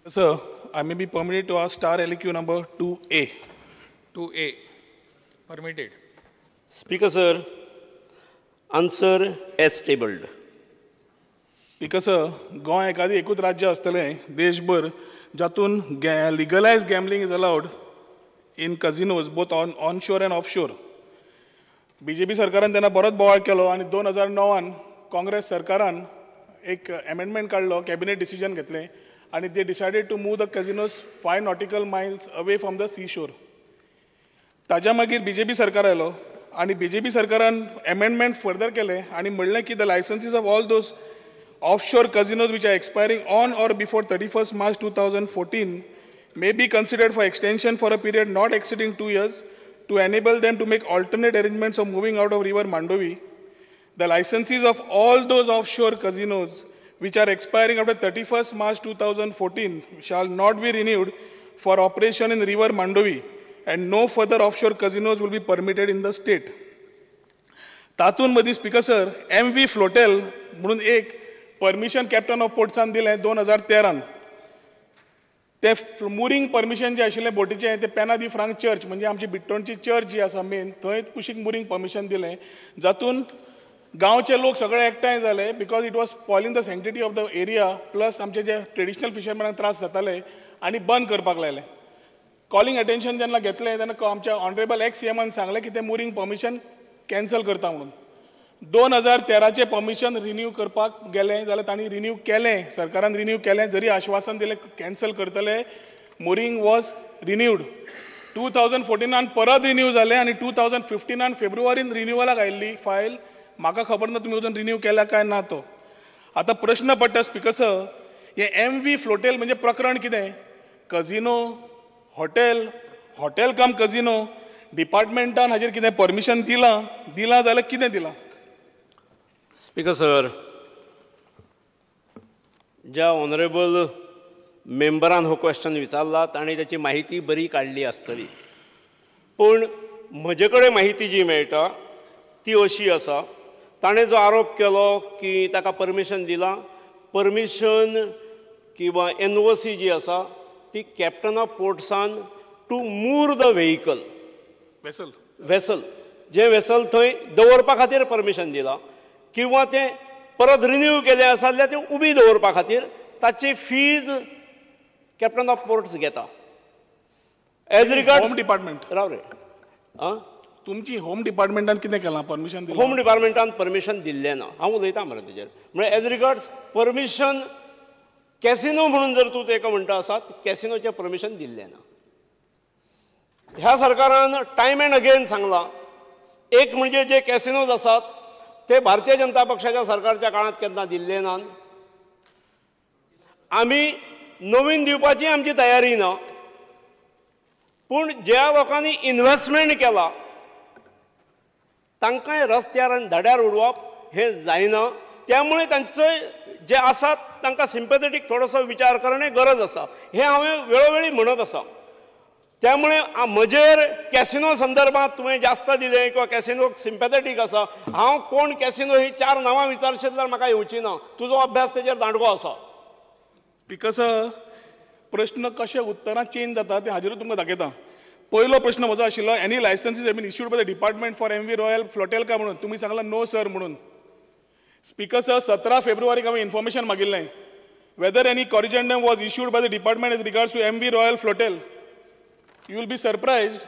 Sir, I may be permitted to ask star LAQ number 2A. 2A. Permitted. Speaker sir, answer as tabled. Speaker sir, Goa एखादी एकूच राज्य आसतलें देशभर जातून legalize gambling is allowed in casinos, both on onshore and offshore. BJP सरकारान तेन्ना बरोच बोवाळ केलो आनी 2009 काँग्रेस सरकारान एक एमेंडमेंट काडलो, कॅबिनेट डिसिजन घेतलें आनी they decided to move the casinos 5 nautical miles away from the sea shore. ताज्या मागीर बीजेपी सरकार आयलो आनी बीजेपी सरकारान एमेंडमेंट फर्दर केलें आनी म्हणलें की the licenses of all those offshore casinos which are expiring on or before 31st March 2014 may be considered for extension for a period not exceeding 2 years to enable them to make alternate arrangements of moving out of river Mandovi. The licenses of all those offshore casinos which are expiring after 31st March 2014 shall not be renewed for operation in river Mandovi, and no further offshore casinos will be permitted in the state. तातूंत मदीं speaker sir, MV floatel म्हणून एक permission captain of पोर्ट्सान दिलें 2013. तें मुरींग permission जें आशिल्लें बोटीचें तें पेना दी फ्रांक चर्च, म्हणजे आमची बिट्टोणची चर्च जी आसा मेन, थंय कुशीक मुरींग परमिशन दिलें, जातून गांवचे लोक सगळे एकठांय जाले because it was spoiling the sanctity of the area, plus आमचे जे ट्रेडिशनल फिशरमॅनाक त्रास जाताले आनी बंद करपाक लायलें. कॉलिंग अटेन्शन जेन्ना घेतलें तेन्ना आमच्या ऑनरेबल एक्स सीएमान सांगलें की तें मुरींग परमिशन कॅन्सल करता म्हणून. 2013चें परमिशन रिन्यू करपाक गेलें जाल्यार तांणी रिन्यू केलें, सरकारान रिन्यू केलें, जरी आश्वासन दिलें कॅन्सल करतले, मुरींग वॉज रिन्यूड. 2014 परत रिन्यू जालें आनी 2015 फेब्रुवारीन रिन्यूअलाक आयिल्ली फायल. म्हाका खबर ना तुमी अजून रिन्यू केल्या काय ना तो. आतां प्रश्न पडटा स्पीकर सर, हें MV फ्लोटेल म्हणजे प्रकरण कितें? Casino, hotel, hotel cum casino, डिपार्टमेंटान हाजेर कितें परमिशन दिलां? दिलां जाल्यार कितें दिलां? स्पीकर सर, ज्या ऑनरेबल मेंबरान हो क्वेश्चन विचारला ताणें ताची माहिती बरी काडली आसतली, पूण म्हजे कडेन माहिती जी मेळटा ती अशी आसा. ताणें जो आरोप केलो की ताका परमिशन दिलां, परमिशन किंवा NOC जी आसा ती कॅप्टन ऑफ पोर्ट्सान to moor the vehicle, vessel, vessel जें वेसल थंय दवरपा खातीर परमिशन दिलां किंवा तें परत रिन्यू केलें आसा जाल्यार तें उबी दवरपा खातीर ताची फीज कॅप्टन ऑफ पोर्ट्स घेता. एज रिगार्ड होम डिपार्टमेंट, राव रे, आं, तुमची होम डिपार्टमेंटान कितें केलां? परमिशन दिलां? होम डिपार्टमेंटान परमिशन दिल्लें ना. हांव उलयतां मरे तेजेर. म्हळ्यार एज रिगार्ड्स परमिशन कॅसिनो म्हणून जर तूं तेका म्हणटा आसात, कॅसिनोचें परमिशन दिल्लें ना. ह्या सरकारान टायम एंड अगेन सांगलां, एक म्हणजे जे कॅसिनोज आसात ते भारतीय जनता पक्षाच्या सरकारच्या काळांत केन्ना दिल्ले नात, आमी नवीन दिवपाची आमची तयारी ना, पूण ज्या लोकांनी इन्व्हेस्टमेंट केला तांकांय रस्त्यार आनी धड्यार उडोवप हें जायना. त्यामुळे तांचो जे आसात तांकां सिंपथेटीक थोडोसो विचार करणे गरज आसा, हें हांवें वेळोवेळी म्हणत आसा. त्यामुळे म्हजेर कॅसिनो संदर्भात तुवें जास्त दिलें किंवा कॅसिनोक सिंपथेटीक आसा, हांव कोण कॅसिनो ही 4 नांवां विचारशीत जाल्यार म्हाका येवची ना. तुजो अभ्यास तेजेर दांडगो आसा. स्पीकर सर, प्रश्न कशे उत्तरां चेंज जाता तें हाजेरूच तुमकां दाखयता. पयलो प्रश्न म्हजो आशिल्लो, any licenses have been issued by the department for MV Royal Flotel काय म्हणून, तुमी सांगलां नो सर म्हणून. स्पीकर सर, 17 फेब्रुवारीक हांवें information मागिल्लें whether any corrigendum was issued by the department as regards to MV Royal Flotel. You will be surprised,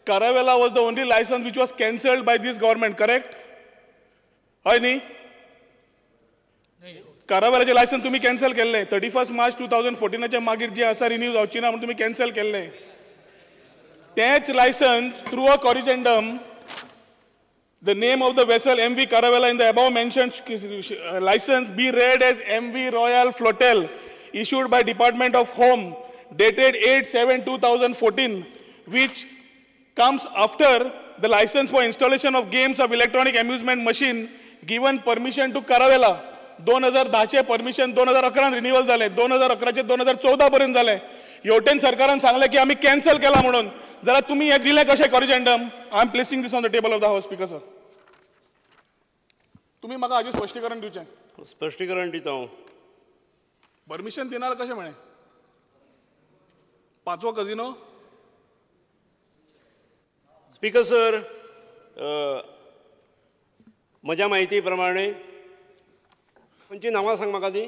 Caravela was the only license which was cancelled by this government, correct? हय न्ही? कारावेलाचें licence तुमी cancel केल्लें 31 मार्च 2014 मागीर जें आसा renew जावची ना म्हणून तुमी कॅन्सल केल्लें. तेंच licence through a corrigendum, the name of the vessel MV Caravela in the above mentioned license be read as MV Royal Flotel issued by Department of Home dated 8/7/2014, which comes after the license for installation of games of electronic amusement machine given permission to Caravela. 2010चे permission 2011 renewal जालें, 2011चे 2014 पर्यंत जालें. हेवटेन सरकारान सांगलें की आमी cancel केला म्हणून, जाल्यार तुमी हें दिलें कशें corrigendum? I am placing this on the table of the house. Speaker sir, तुमी म्हाका हाजेर स्पश्टीकरण दिवचें. स्पश्टीकरण दिता हांव. परमिशन दिना कशें म्हळें? पांचवो कजिनो. स्पीकर सर, म्हज्या म्हायती प्रमाणे, खंयची नांवां सांग म्हाका ती.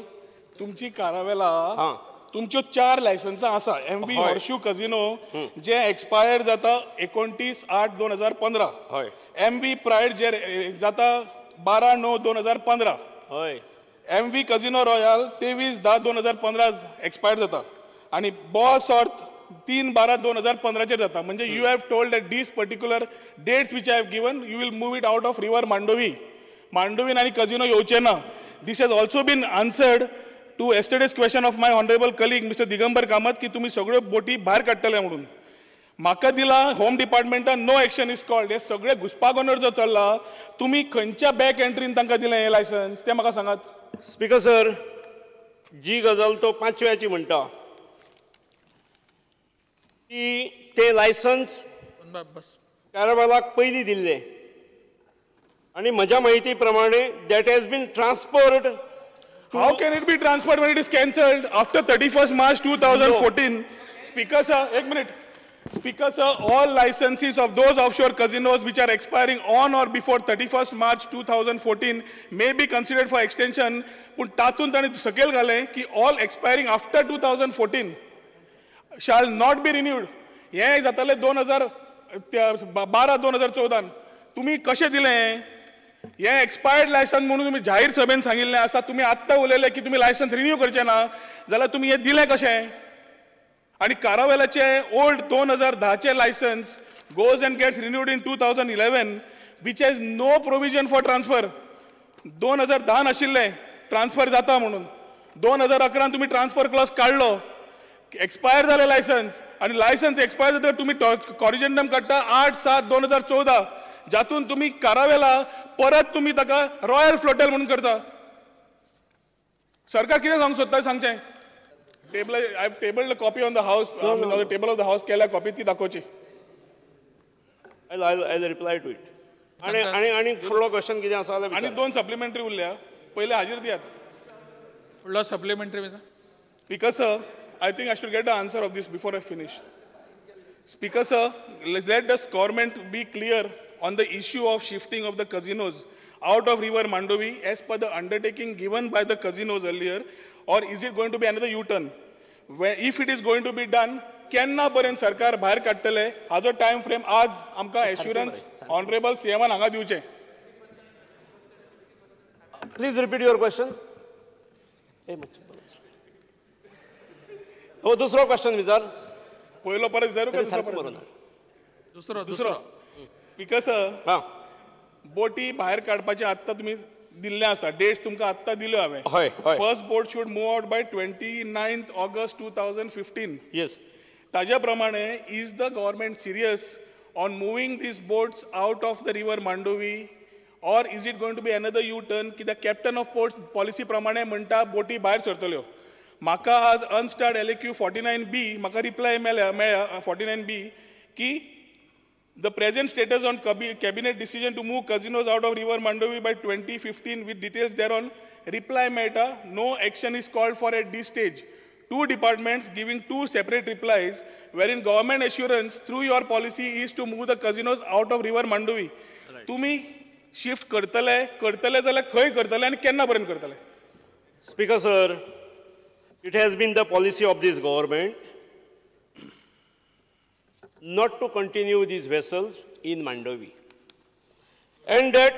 तुमची कारावेला, हां. तुमच्यो चार लायसन्सां आसा. एम व्ही हॉर्शू कजिनो जे एक्सपायर जाता 29/8/2015. एम व्ही प्रायड जे जाता 12/9/2015. एम व्ही कजिनो रॉयल 23/10/2015 एक्सपायर जाता आनी बॉस ऑर्थ 3/12/2015चेर जाता. म्हणजे you have told that these particular dates which I have given, you will move it out of river Mandovi. मांडोवीन आनी कजिनो येवचे ना. This has also been answered to yesterday's question of my honourable colleague Mister Digambar Kamat की तुमी सगळ्यो बोटी भायर काडटले म्हणून. म्हाका दिला home डिपार्टमेंटान, no action is called. हे सगळे घुसपागोंदळ जो चल्ला, तुमी खंयच्या बॅक एंट्रीन तांकां दिलें हें लायसन्स तें म्हाका सांगात. स्पीकर सर, जी गजाल तो पांचव्याची म्हणटा ती, ते लायसन्स बस कारवालाक पयलीं दिल्लें आनी म्हज्या म्हायती प्रमाणे that has been transferred. How can it be transferred when it is cancelled after 31st March 2014? Speaker sir, एक minute. Speaker sir, all licenses of those offshore casinos which are expiring on or before 31st March 2014 may be considered for extension. पूण तातूंत ताणें सकयल घालें की all expiring after 2014 shall not be renewed. हें जातालें 2012, 2014. तुमी कशें दिलें हें एक्सपायर्ड लायसन्स म्हणून तुमी जाहीर सभेन सांगिल्लें आसा. तुमी आत्तां उलयले की तुमी लायसन्स रिन्यू करचे ना, जाल्यार तुमी हें दिलें कशें? आनी कारावेलाचे old 2010चें licence goes and gets renewed in 2011, which has no provision for transfer. 2010 आशिल्लें ट्रान्सफर जाता म्हणून. 2011 तुमी ट्रान्सफर क्लॉज काडलो, एक्सपायर जालें लायसन्स. आनी लायसन्स एक्सपायर जातकीर तुमी कॉरिजेंडम काडटा 8/7/2014, जातून तुमी कारावेला परत तुमी ताका रॉयल फ्लोटेल म्हणून करता. सरकार कितें सांगूंक सोदता सांगचें. Table, I have tabled copy on the house, table of the house केल्या कॉपी, ती दाखोवची. I reply to it. आनी आनी आनी फुडलो क्वेश्चन कितें आसा जाल्यार आनी विचार. दोन सप्लिमेंटरी उरल्या, पयले हाजीर दियात. फुडलो supplementary. Speaker sir, I think I should get the answer of this before I finish. Speaker sir, let the government be clear on the issue of shifting of the casinos out of River Mandovi as per the undertaking given by the casinos earlier, or is it going to be another U-turn? Where if it is going to be done, केन्ना पर्यंत सरकार भायर काडटले हाजो time frame आज आमकां assurance honourable सीएमान हांगा दिवचें. Please repeat your question. हो, दुसरो क्वेश्चन विचार. पयलो परत विचारू का दुसरो सारको परत? बरोबर ना. दुसरो. दुसरो, स्पीकर सर, बोटी भायर काडपाचे आत्तां तुमी दिल्ले आसा डेट्स, तुमकां आत्तां दिल्यो हांवें. हय हय First boat should move out by 29th August 2015. Yes. ताज्या प्रमाणे, is the government serious on moving these boats out of the river Mandovi, or is it going to be another U turn? कित्याक captain of ports policy प्रमाणे म्हणटा बोटी भायर सरतल्यो. म्हाका आज unstarred LAQ 49B म्हाका रिप्लाय मेळ्ळ्या, मेळ्ळ्या 49B की the present status on cabinet decision to move casinos out of River Mandovi by 2015 with details thereon, reply मेळटा, no action is called for at this stage. Two departments giving two separate replies wherein government assurance through your policy is to move the casinos out of River Mandovi. तुम्ही shift करतले, करतले जाल्यार खंय करतले आनी केन्ना पर्यंत करतले? Speaker sir, it has been the policy of this government not to continue these vessels in Mandovi. And that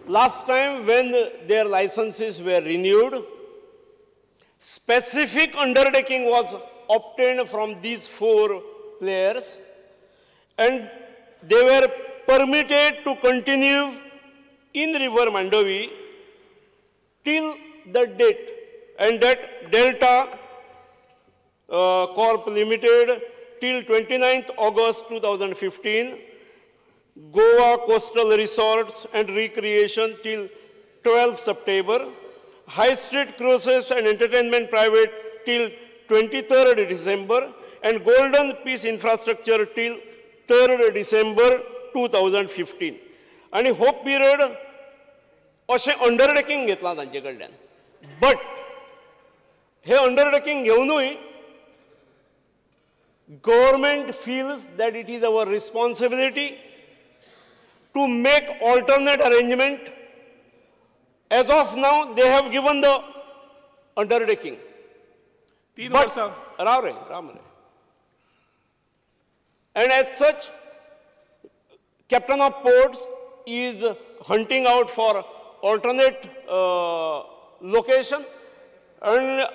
last time when their licenses were renewed, specific undertaking was obtained from these four players and they were permitted to continue in River Mandovi till the date, and that Delta Corp Limited till 29th August 2015, Goa Coastal Resorts and Recreation till 12 September, High Street Cruises and Entertainment Private till 23rd December, and Golden Peace Infrastructure till 3rd December 2015. आनी हो period अशें undertaking घेतलां तांचे कडल्यान, but हे undertaking घेवनूय Government feels that it is our responsibility to make alternate arrangement. As of now, they have given the undertaking. But, Ram re, Ram re. And as such, Captain of Ports is hunting out for alternate location, and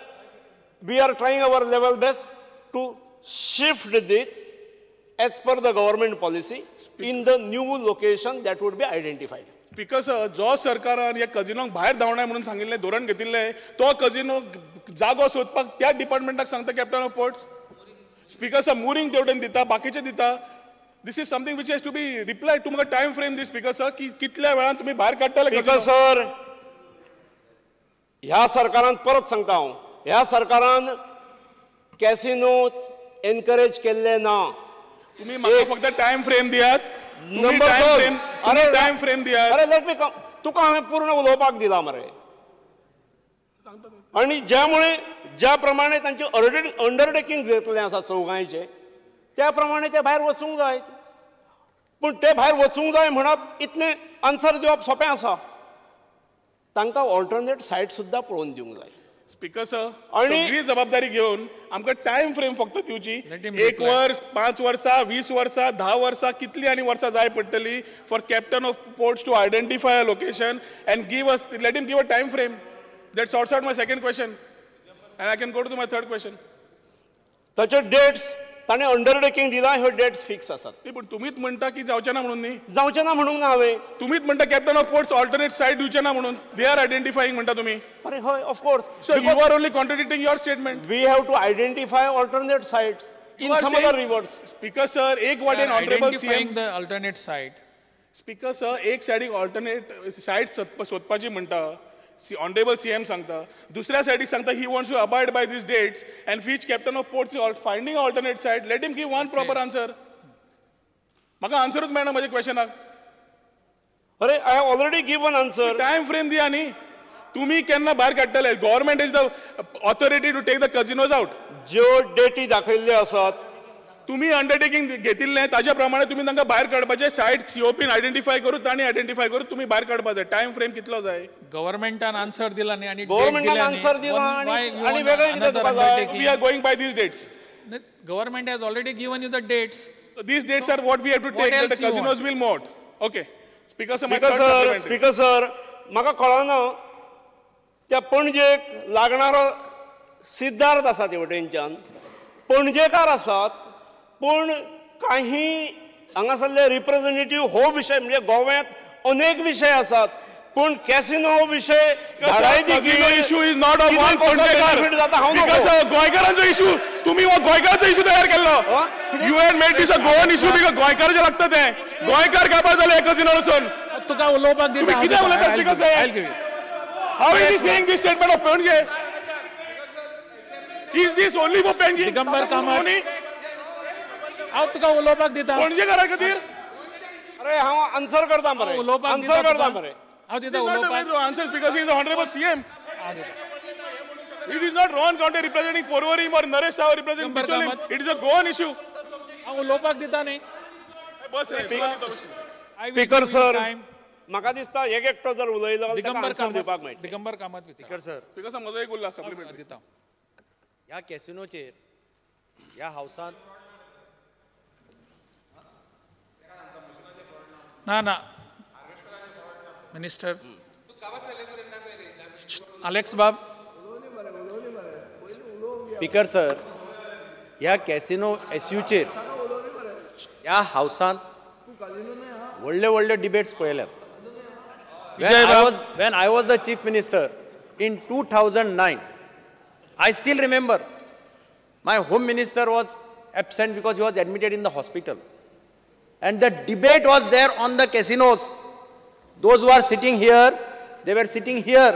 we are trying our level best to shift this as per the government policy in the new location that would be identified. Speaker sir, जो सरकारान ह्या कजिनोंक भायर धांवणाय म्हणून सांगिल्लें, धोरण घेतिल्लें, तो कजिनो जागो सोदपाक त्या डिपार्टमेंटाक सांगता captain of ports. Speaker sir, mooring तेवटेन दिता, बाकीचे दिता. This is something which has to be replied. तुमकां time frame the speaker sir की कितल्या वेळान तुमी भायर काडटले. स्पीकर सर, ह्या सरकारान, परत सांगता हांव, ह्या सरकारान कॅसिनोज एनकरेज केल्ले ना. तुमी म्हाका फक्त टायम फ्रेम दियात. अरे टायम फ्रेम दियात. अरे let me कम, तुका हांवें पूर्ण उलोवपाक दिला मरे. आनी ज्यामुळे ज्या प्रमाणे तांचे अंडरटेकींग घेतलें आसा चौगांयचें, त्या प्रमाणे ते भायर वचूंक जाय. पूण ते भायर वचूंक जाय म्हणप इतलें आन्सर दिवप सोंपें आसा. तांकां ऑल्टरनेट सायट सुद्दां पळोवन दिवंक जाय. स्पीकर सर, सगळी जबाबदारी घेवन आमकां टायम फ्रेम फक्त दिवची. 1 वर्स, 5 वर्सां, 20 वर्सां, 10 वर्सां, कितली आनी वर्सां जाय पडटली for captain of ports to identify a location and give us, let him give a time frame. That sorts out my second question and I can go to my third question. ताचे dates ताणें undertaking दिलां, ह्यो dates fix आसात. पूण तुमीच म्हणटा की जावचें ना म्हणून न्ही. जावचें ना म्हणूंक ना हांवें. तुमीच म्हणटा captain of ports alternate site दिवचें ना म्हणून. They are identifying म्हणटा तुमी. अरे हय, of course. So you are only contradicting your statement. We have to identify alternate sites in some other rivers. Speaker sir, एक वाटेन honourable CM the alternate site. Speaker sir, एक सायडीक alternate site सोदपाची म्हणटा honourable CM सांगता, दुसऱ्या सायडीक सांगता he wants to abide by these dates and which captain of ports is finding alternate site. Let him give one proper answer. म्हाका आन्सरूच मेळना म्हज्या क्वेश्चनाक. अरे I have already given answer. Time frame दिया न्ही. तुमी केन्ना भायर काडटले? Government is the authority to take the casinos out. ज्यो डेटी दाखयल्ल्यो आसात तुमी अंडरटेकींग घेतिल्लें ताच्या प्रमाणे तुमी तांकां भायर काडपाचें. सायट सीओपीन आयडेंटिफाय करू, तांणी आयडेंटिफाय करू, तुमी भायर काडपा जाय. टायम फ्रेम कितलो जाय? गव्हर्मेंटान आन्सर दिला न्ही. आनी गव्हर्मेंटान आन्सर दिला आनी वेगळें कितें तुका जाय? We are going by these dates. Government has already given you the dates. These dates are what we have to take. The casinos will move out. Okay speaker sir, speaker sir, म्हाका कळना त्या पणजेक लागणारो सिद्धार्थ आसा ते वटेनच्यान पणजेकार आसात, पूण काही हांगासरले representative हो विशय म्हणजे गोव्यांत अनेक विशय आसात, पूण कॅसिनो हो विशय issue is not of one Panjekar. गोंयकारांचो issue तुमी हो गोंयकारांचो इशू तयार केल्लो. You had made this a Goan issue because गोंयकाराचें लागता तें. गोंयकार काबार जाले कॅसिनो वचून. तुका उलोवपाक दिता. तुमी कितें उलयता स्पीकर साहेब? How is he saying this statement of Panaji? Is this only for Panaji? Digambar Kamat, हांव तुका उलोवपाक दिता. पणजेकारा खातीर? अरे हांव आन्सर करता मरे, आन्सर करता मरे. हांव दिता उलोवपाक. Answer because he is honourable CM. It is not Rohan Khaunte representing Porvorim or Naresh Sao representing Bicholim. It is a Goan issue. हांव उलोवपाक दिता न्ही. स्पीकर सर, म्हाका दिसता एक एकटो जर उलयलो जाल्यार आन्सर दिवपाक मेळटा. दिगंबर कामत विचार. स्पीकर सर, स्पीकर सर म्हजो एक उरला सप्लिमेंटरी दिता. ह्या कॅसिनोचेर ह्या हावसान ना ना मिनिस्टर अलेक्स बाब. स्पीकर सर, ह्या कॅसिनो एसयूचेर ह्या हावसान व्हडले व्हडले debates पळयल्यात. When I was the chief minister in 2009, I still remember my home minister was absent because he was admitted in the hospital. And the debate was there on the casinos. Those who are sitting here, they were sitting here.